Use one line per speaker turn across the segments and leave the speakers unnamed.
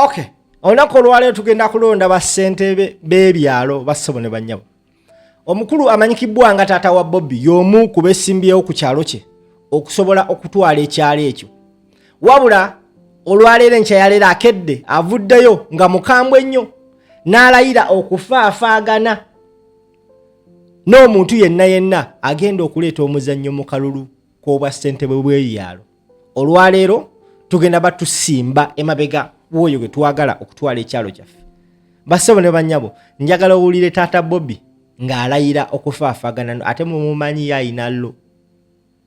Okay, olunaku olwaleero tugenda kulonda bassentebe b'ebyalo, bassebo ne bannyabo. Omukulu amanyikibbwa nga taata wa Bobi y'omu ku besimbyewo ku kyalo kye okusobola okutwala ekyalo ekyo. Wabula olwaleero enkya yaleero akedde avuddeyo nga mukambwe nnyo n'alayira okufaafaagana n'omuntu yenna yenna agenda okuleeta omuzannyo mu kalulu k'obwa ssentebe bw'ebyalo. Olwaleero tugenda batusimba emabega w'oyo gwe twagala okutwala ekyalo kyaffe. Bassebo ne bannyabo, njagala owulire taata Bobi ng'alayira okufaafaagana, ate mumumanyi ye ayina lo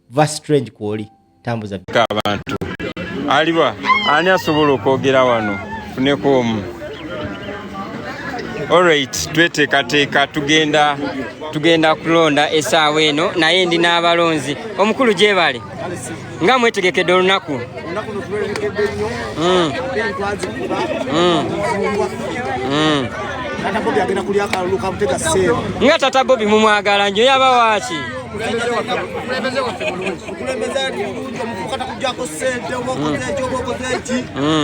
va strange kwoli tambuza
abantu aliwa ani asobola okwogera wano funeko omu. Alright, tweteekateeka, tugenda kulonda essaawa eno, naye ndi n'abalonzi. Omukulu, gyebale nga mwetegekedde olunaku. Nga tata Bobi mumwagala nnyo, yaba waaki?
Omukulembeze bulungi, omuvubuka takujjako ssente, oba okoze eki oba okoze eki.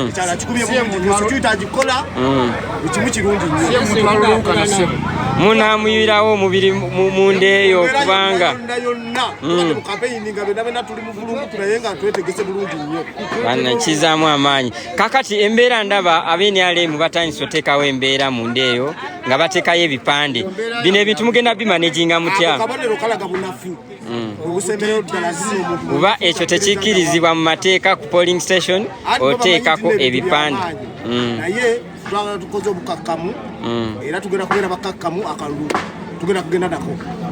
Ekyalo akikubye bulungi nnyo, security agikola, buli kimu kirungi nnyo.
Munaamuyirawo omubiri munda eyo, kubanga
yonna yonna tubadde mu campaign nga byonna byonna tuli mu bulungutu, naye nga twetegese bulungi nnyo.
Bana kizaamu amaanyi. Kakati embeera, ndaba ab'NRM batandise oteekawo embeera munda eyo nga bateekayo ebipande. Bino ebintu mugenda bimanaginga mutya?
Ako kabonero kalaga bunafu obusembereyo ddala zino omuntu.
Kuba ekyo tekikkirizibwa mu mateeka ku polling station
Anti bo bamanyi
oteekako
nti n'ebintu
ebipande.
by'amaanyi. Naye twagala tukoze obukakkamu era tugenda kubeera bakakkamu, akalulu tugenda kugenda nako.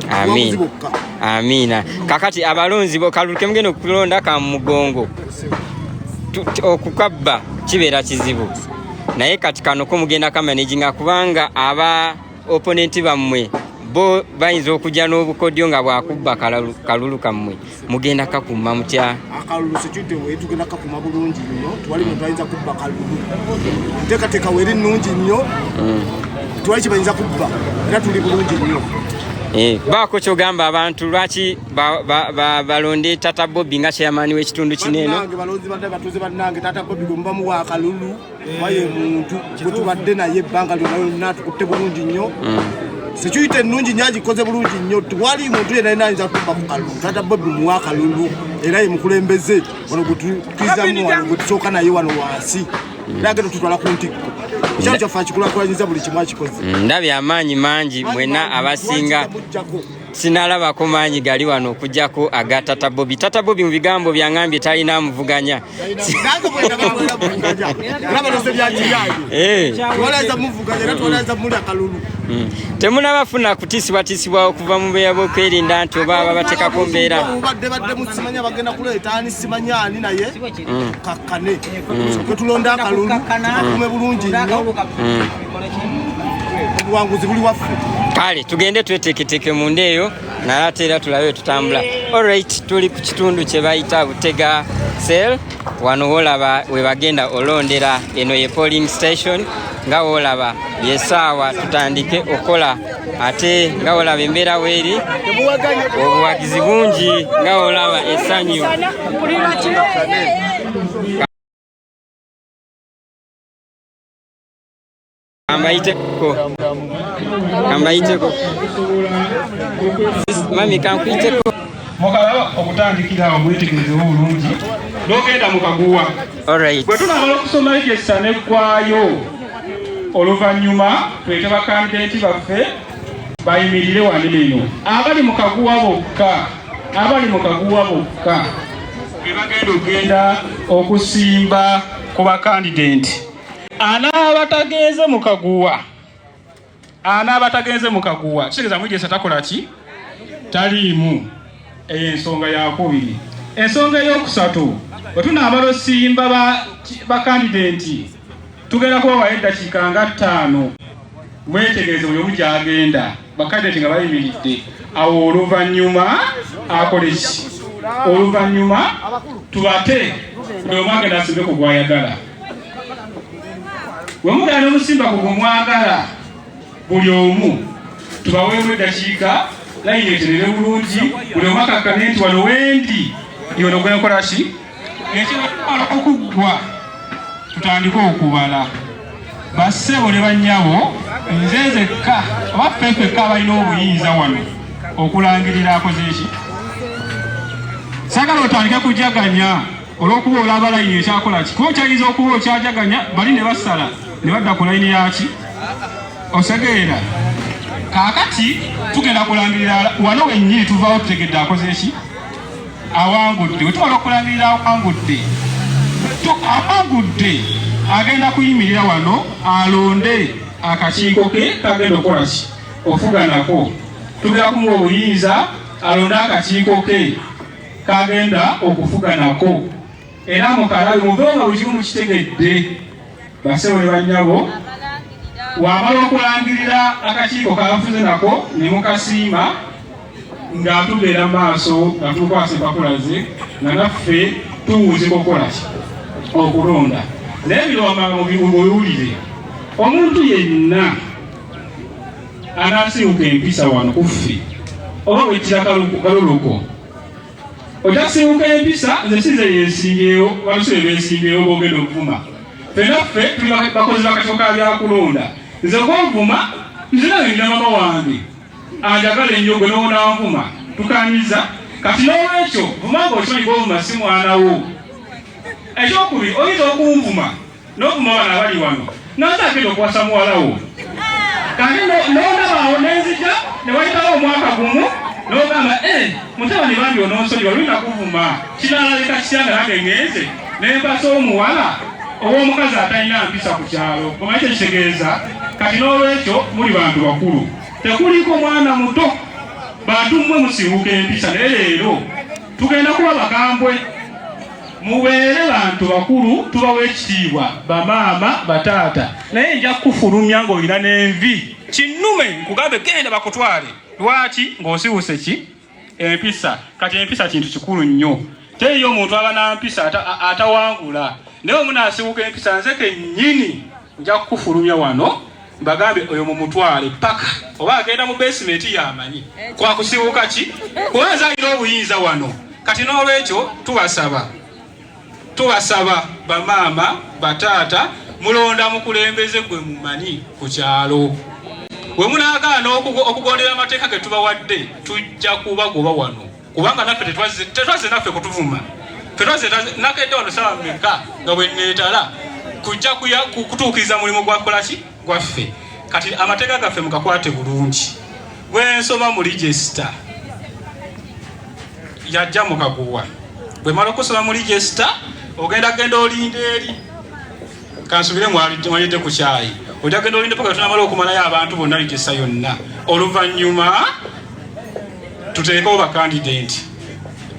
Amiina.
Buwanguzi bwokka.
Amiina. Kakati abalonzi bo, kalulu kemugenda okulonda ka mugongo. Okukabba kibeera kizibu, naye kati kano ko mugenda kamanaginga, kubanga aba opponent bammwe bo bayinza okujja n'obukodyo nga bwakubba kalulu kammwe. Mugenda kakuuma mutya?
Akalulu security we tugenda kakuma bulungi nnyo, tewali muntu ayinza kubba kalulu. Enteekateeka weeri nnungi nnyo, tewali kibayinza kubba era tuli bulungi nnyo.
Baako kyogamba abantu lwaki balonde tata Bobi nga chairman w'ekitundu kino eno.
Bannange balonzi bannaye, batuuze bannange, taata Bobi gwe muba muwa akalulu kuba ye muntu gwe tubadde naye ebbanga lyonna lyonna, tukutte bulungi nnyo. Security ennungi nnyo, agikoze bulungi nnyo, tewali muntu yenna yenna ayinza kubba ku kalulu. Taata Bobi muwa akalulu era ye mukulembeze wano gwe tukirizamu, wano gwe tusooka naye wano wansi, era agenda tutwala ku ntikko. Ekyalo kyaffe akikulakulanyiza, buli kimu akikoze.
Ndabye amaanyi mangi mwenna abasinga.
Mujjako.
Sinalabako maanyi gali wano okujjako aga tata Bobi. Tata Bobi mu bigambo byaŋambye talina amuvuganya.
Nange bwendaba era balose byakiyayo. Twalaza muvuganya era twalaza muli akalulu.
Temunabafuna kutiisibwatiisibwa okuva mu beya b'okwerinda nti oba babateekako mbeera?
Badde badde musimanya bagenda kuleeta ani, simanya ani, naye kakkane tetulonda akalulu, tukakume bulungi nnyo. Obuwanguzi buli waffe.
Kale tugende tweteeketeeke munda eyo, naye ate era tulabe we tutambula. Alright, tuli ku kitundu kye bayita Butega Cell. Wano woolaba we bagenda olondera. Eno ye polling station. Nga woolaba yesaawa tutandike okukola, ate nga woolaba embeera weeri, obuwagizi bungi, nga woolaba essanyu. Kambayiteko, kambayiteko. Mami, kankuyiteko.
Mukalaba okutandikira awo, mwetegerezewo bulungi n'ogenda mu kaguwa. Bwe tunamala okusoma register neggwayo, oluvannyuma twete bakandidenti baffe bayimirire wano eno. Abali mu kaguwa bokka, abali mu kaguwa bokka be bagenda okugenda okusimba ku bakandidenti. Anaaba tagenze mu kaguwa, anaaba tagenze mu kaguwa, kitegeeza mwigesa takola ki, taliimu. Eyo ensonga yakubiri. Ensonga eyokusatu, bwe tunaamala osimba bakandidenti, tugenda kubawayo eddakiika nga 5, mwetegereze buli omu gy'agenda, bakandidenti nga bayimiridde awo. Oluvannyuma akole ki? Oluvannyuma tubate, buli omu agenda asimbe ku gwayagala. Bwe mugenda n'omusimba ku gwemwagala, buli omu tubaweemu eddakiika, layini eterere bulungi, buli omu akakkane nti wano wendi yono gwenkola ki. Ekyo bwe tumala okuggwa, tutandike okubala. Bassebo ne bannyabo, nze nzekka oba ffe ffekka abalina obuyinza wano okulangirira akoze eki. Saagala otandike kujaganya olw'okuba olaba layini ekyakola ki, kuba okyayinza okuba okyajaganya bali ne basala ne badda ku layini yaki. Osegeera? Kaakati tugenda kulangirira wano wennyini, tuvaawo tutegedde akoze eki, awangudde. Bwe tumala okulangirira awangudde, awangudde agenda kuyimirira wano alonde akakiiko ke kagenda okukola ki, ofuga nako. Tugenda kumuwa obuyinza alonde akakiiko ke kagenda okufuga nako, era mukalabe muve nga buli kimu mukitegedde. Bassebo ne bannyabo, wamala okulangirira akakiiko kafuze nako ne mukasiima, nga tugenda maaso nga tumukwasa empapula ze, nga naffe tuwunzika okukola ki, okulonda. Naye bino wamanga mubiwulire, omuntu yenna anaasiwuka empisa wano kuffe oba wettira kaluluko, ojasiwuka empisa. Nze sinze yeesimbyewo, balusibe beesimbyewo bogenda okuvuma. Ffenna ffe tuli bakozi bakakiiko ka byakulonda. Nze gwonvuma, nze nawe nina mama wange anjagala ennyo, gwe n'onanvuma tukanyiza. Kati n'olwekyo vuma nga okimanyi gwovuma si mwana wo. Ekyokubiri, oyinza okunvuma n'ovuma bano abali wano, nanze agenda okuwasa muwala wo, kati n'ondabaawo nenzija ne wayitawo omwaka gumu n'ogamba, eh, mutabani bambi ononsonyiwa luli nakuvuma. Kinaalabika kitya nga nange ngenze nempasa omuwala ow'omukazi atalina mpisa ku kyalo? Omanyi kyekitegeeza? Kati n'olwekyo muli bantu bakulu, tekuliko mwana muto. Bantu mmwe musiiwuuka empisa, naye leero tugenda kuba bakambwe. Mubeere bantu bakulu, tubawa ekitiibwa, bamaama, bataata, naye nja kukufulumya ng'olina n'envi kinnume, nkugambe genda bakutwale. Lwaki ng'osiwuse ki empisa? Kati empisa kintu kikulu nnyo. Teriyo omuntu aba na mpisa atawangula, naye omunaasiwuka empisa, nze kennyini nja kukufulumya wano mbagambe oyo mumutwale paka oba agenda mu basement yamanyi kwakusiwuka ki, kuba nze alina obuyinza wano. Kati n'olwekyo tubasaba, tubasaba bamaama, bataata, mulonda mukulembeze gwe mumanyi ku kyalo. Bwe munaagaana okugondera amateeka ge tubawadde, tujja kubagoba wano, kubanga naffe tetwazze naffe kutuvuma. Tetwazze nakedde wano saba mmeka nga bwe neetala kujja kutuukiriza mulimu gwakola ki gwaffe. Kati amateeka gaffe mugakwate bulungi. Bwensoma mu register yajja mukaguwa, bwe mala okusoma mu register ogenda genda olinda eri, kansubire mwalidde ku kyayi, ojja genda olinde paka tunamala okumalayo abantu bonna register yonna, oluvannyuma tuteekewo bakandidenti.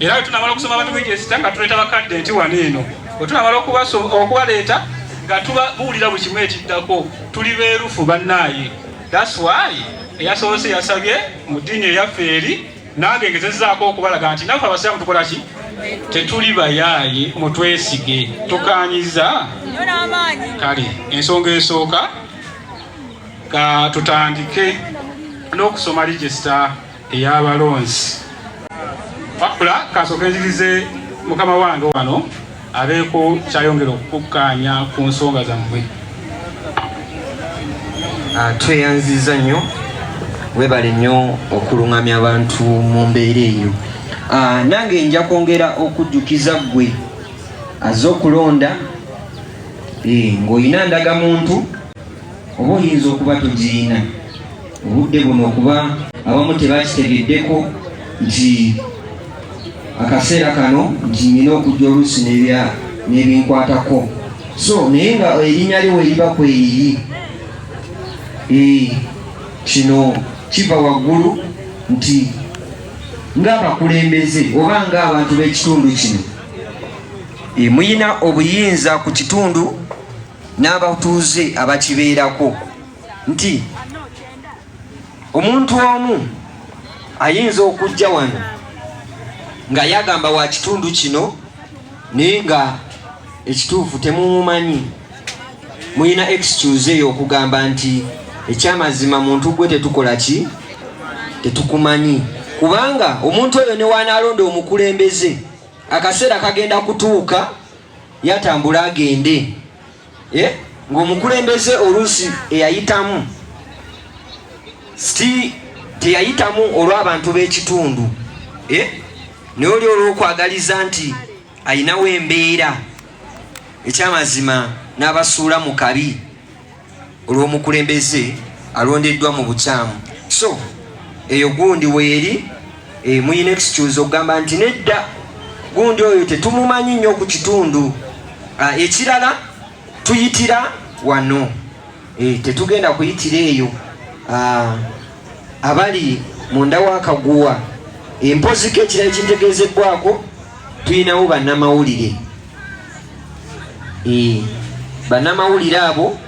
Era bwe tunamala okusoma abantu register nga tuleeta bakandidenti wano eno, bwe tunamala okubaleeta nga tubabuulira buli kimu ekiddako. Tuli beerufu bannaaye. That's why eyasoose yasabye mu ddiini eyaffe eri, nange ngezezzaako okubalaga nti naffe abasiraamu tukola ki, tetuli bayaaye, mutwesige. Tukanyiza. Kale ensonga esooka, ka tutandike n'okusoma register ey'abalonzi. Wabula kasooke nzirize mukama wange wano abeeko kyayongera okukkaanya ku nsonga zammwe.
Tweyanziza nnyo, webale nnyo okulungamya abantu mu mbeera eyo. Nange nja kwongera okujjukiza ggwe aze okulonda, ng'olina ndagamuntu oba oyinza okuba togiyina obudde buno, okuba abamu tebakitegeddeko nti akaseera kano nti nina okujja oluusi n'ebinkwatako, so naye nga erinnya lyo weriba kweriri. Kino kiva waggulu nti ng'abakulembeze oba ng'abantu b'ekitundu kino, muyina obuyinza ku kitundu n'abatuuze abakibeerako, nti omuntu omu ayinza okujja wano nga yagamba wa kitundu kino, naye nga ekituufu temumumanyi. Muyina excuse eyo okugamba nti ekyamazima muntu gwe tetukola ki, tetukumanyi, kubanga omuntu oyo ne wanaalonda omukulembeze, akaseera kagenda kutuuka yatambula agende. Ng'omukulembeze oluusi eyayitamu si teyayitamu olw'abantu b'ekitundu, naye oli olw'okwagaliza nti ayinawo embeera, ekyamazima n'abasuula mu kabi olw'omukulembeze alondeddwa mu bukyamu. So eyo gundi weeri, muyina excuse okugamba nti nedda, gundi oyo tetumumanyi nnyo ku kitundu. Ekirala tuyitira wano, tetugenda kuyitira eyo. Abali munda w'akaguwa, empoziko ekirala ekintegeezebbwako, tuyinawo bannamawulire. Bannamawulire abo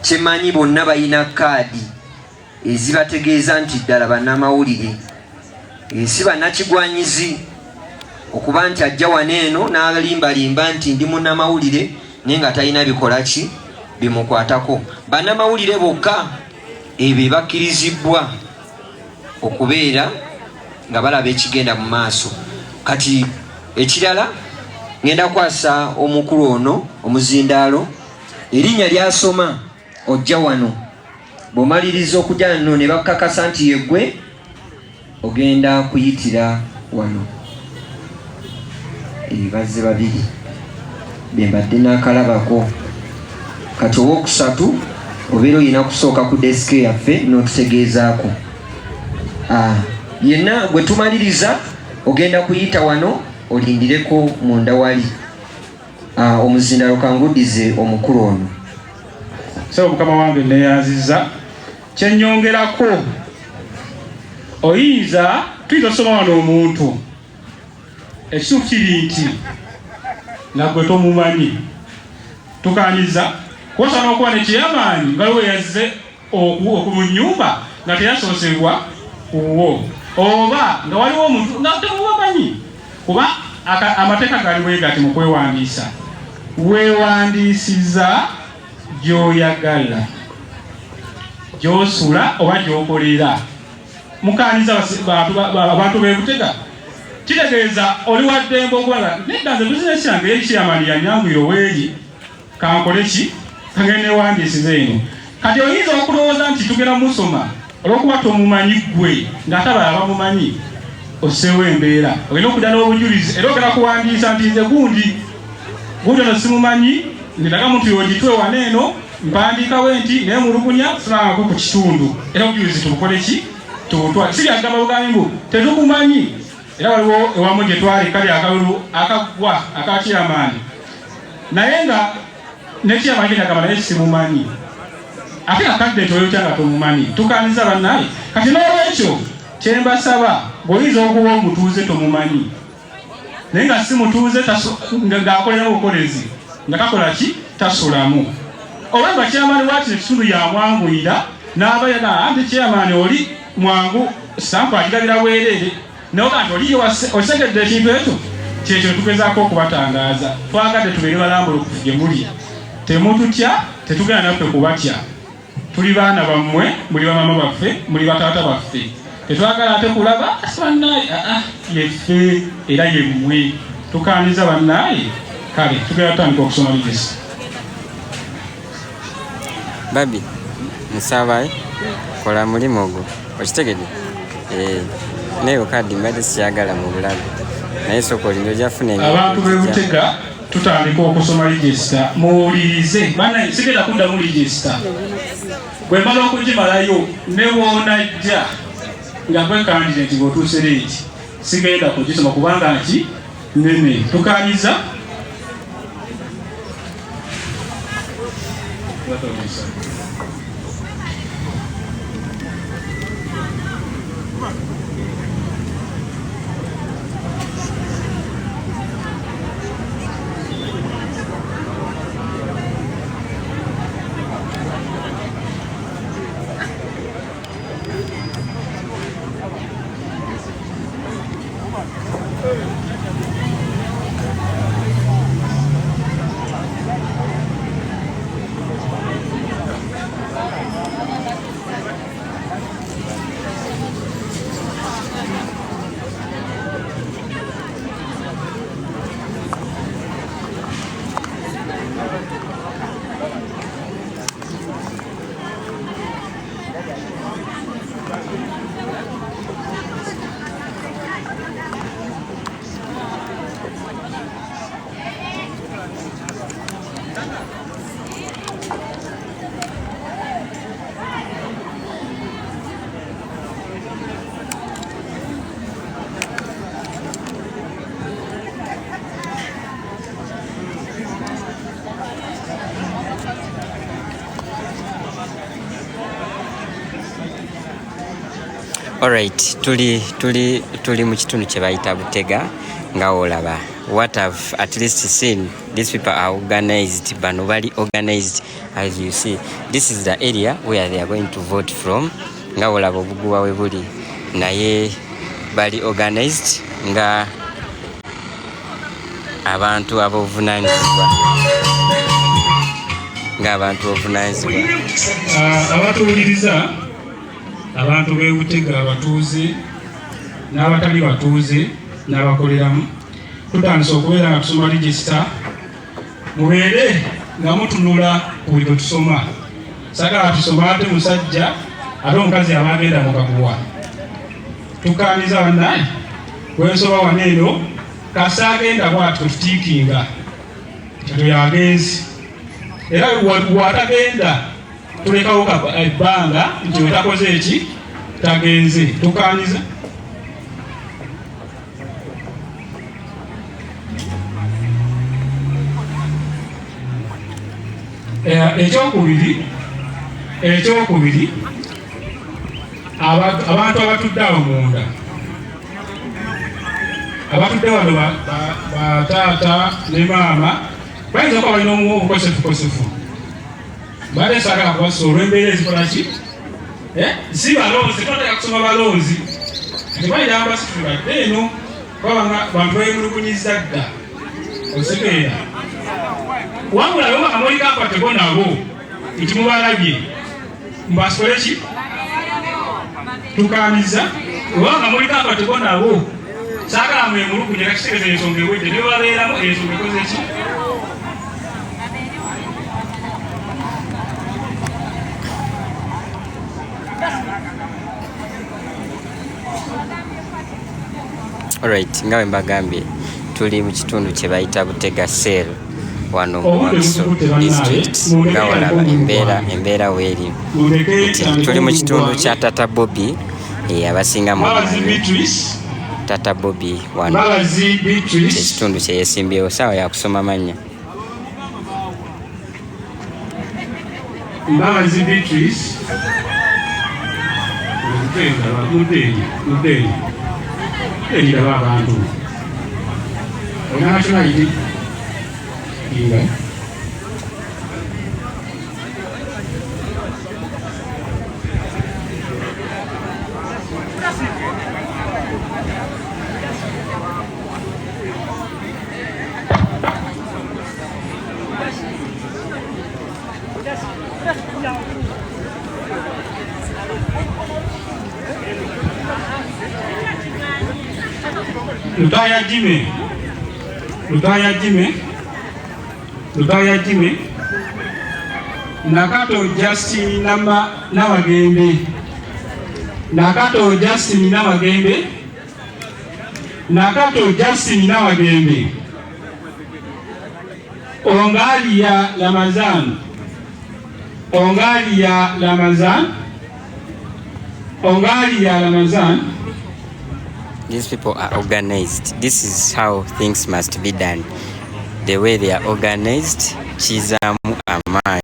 kyemanyi bonna balina kaadi ezibategeeza nti ddala bannamawulire, si bannakigwanyizi okuba nti ajja wano eno n'alimbalimba nti ndi munnamawulire naye nga talina bikola ki bimukwatako. Bannamawulire bokka ebyo bakkirizibbwa okubeera nga balaba ekigenda mu maaso. Kati ekirala ngenda kwasa omukulu ono omuzindaalo, erinnya lyasoma ojja wano, bw'omaliriza okujja nno ne bakakasa nti yeggwe, ogenda kuyitira wano. Bazze babiri be mbadde n'akalabako. Kati owokusatu obeera olina kusooka ku desike yaffe n'otutegeezaako. Yenna gwe tumaliriza ogenda kuyita wano olindireko munda wali. Omuzindalo kangudize omukulu ono.
Sebo mukama wange neyanziza, kyenyongerako oyinza tuyinza osoma wano omuntu ekituufu kiri nti nagwe tomumanyi, tukanyiza kuba n'okuba ne kyeyamaanyi nga we yazze mu nnyumba nga teyasoosebwa kuwo, oba nga waliwo omuntu nga temubamanyi, kuba amateeka gali bwe gati mu kwewandiisa, weewandiisiza gy'oyagala, gy'osula oba gy'okolera. Mukanyiza abantu b'e Butega, kitegeeza oli wa ddembe okuba nga nedda nze bizinesi yange eri kyeyamaani yanyanguyira oweeri kankole ki kangende newandiisiza eno. Kati oyinza okulowooza nti tugenda musoma olw'okuba tomumanyi ggwe ng'ate abalala bamumanyi, osseewo embeera olina okujja n'obujulizi era ogenda kuwandiisa nti nze gundi gundi ono simumanyi, ndinaga muntu yogitwe wano eno mpandiikawo nti neemulugunya silangako ku kitundu, era obujulizi tubukole ki tubutwale. Si byagamba bugambi mbu tetukumanyi. Era waliwo ewamu gye twali kali akalulu akaggwa aka kyeyamaani, naye nga ne kyeyamaani gye nagamba naye simumanyi, ate nga kandidate oyo otya nga tomumanyi. Tukanyiza bannaye. Kati n'olwekyo kyembasaba, bw'oyinza okuba omutuuze tomumanyi, naye nga si mutuuze ng'akolera bukolezi nga takola ki tasulamu, oba nga kyeyamaani waakino ekitundu yamwanguyira n'aba yaga nti kyeyamaani oli mwangu sampu agirabira bwereere, naye oba nti oli osegedde ekintu ekyo, kyekyo tugezaako okubatangaaza. Twagadde tubeere balambulukufu gye muli, temututya, tetugenda naffe kubatya, tuli baana bammwe, muli bamaama baffe, muli bataata baffe, tetwagala ate kulaba bannaaye yeffe era yemmwe. Tukaaniza bannaaye. Kale tugenda tutandika okusoma ligesi.
Babi nsaba kola mulimu ogwo okitegedde. Naye kadi mbadde siyagala mu bulago, naye sooka olinda ojja funa.
Abantu b'e Butega, tutandika okusoma register, muwulirize bannaye. Sigenda kuddamu register, bwe mmala okugimalayo ne woonajja nga gwe candidate ng'otuuse late, sigenda kugisoma kubanga nki nene. Tukanyiza.
Alright, tuli tuli tuli mu kitundu kye bayita Butega nga olaba. What I've at least seen, these people are organized. Bano bali organized as you see. This is the area where they are going to vote from. Nga olaba obuguwa we buli. Naye bali organized nga abantu ab'obuvunaanyizibwa ng'abantu obuvunaanyizibwa.
Abatuwuliriza abantu b'e Butega abatuuze n'abatali batuuze n'abakoleramu tutandise okubeera nga tusoma register mubeere nga mutunula ku buli gwe tusoma sagala tusoma ate musajja ate omukazi aba agenda mu kaguwa tukaaniza bannaye wensoba wano eno kasa agenda bwati kututiikinga kati oyo agenzi era watagenda tulekawo ebbanga nti otakoze eki tagenze tukaaniza Ekyokubiri, ekyokubiri abantu abatudde awo munda abatudde wano bataata ne maama bayinza okuba balina omuwa obukosefukosefu mbadde saagala kubasa olw'embeera ezikola ki eh? Si balonzi twateka kusoma balonzi kati bayamba situladde eno Kubanga bantu bemulugunyiza dda ositegeera wabula bo amuliko akwateko nabo nti mubalabye mbasole ki tukaniza obanga muliko akwateko nabo saagala mwemulugunye kakitegeeza ensonga ewedde nebabeeramu ensonga ekoze ki.
Alright, nga bwe mbagambye tuli mu kitundu kye bayita Butega Cell wano mu Wakiso district nga walaba embeera embeera weeri nti tuli mu kitundu kya Tata Bobby eh, abasinga mu Tata Bobby wano ekitundu kye yesimbyewo saawa ya kusoma mannya.
Mbabazi Beatrice muddeeyo muddeeyo erindaba abantu olina national ID inga Lutaaya Jimmy, Lutaaya Jimmy, Lutaaya Jimmy, Nakato Justin Nama Nabagembe, Nakato Justin Nabagembe, Nakato Justin Nabagembe. Ongalia Ramazan, Ongalia Ramazan, Ongalia Ramazan.
These people are organized. This is how things must be done. The way they are organized, kizaamu amaanyi.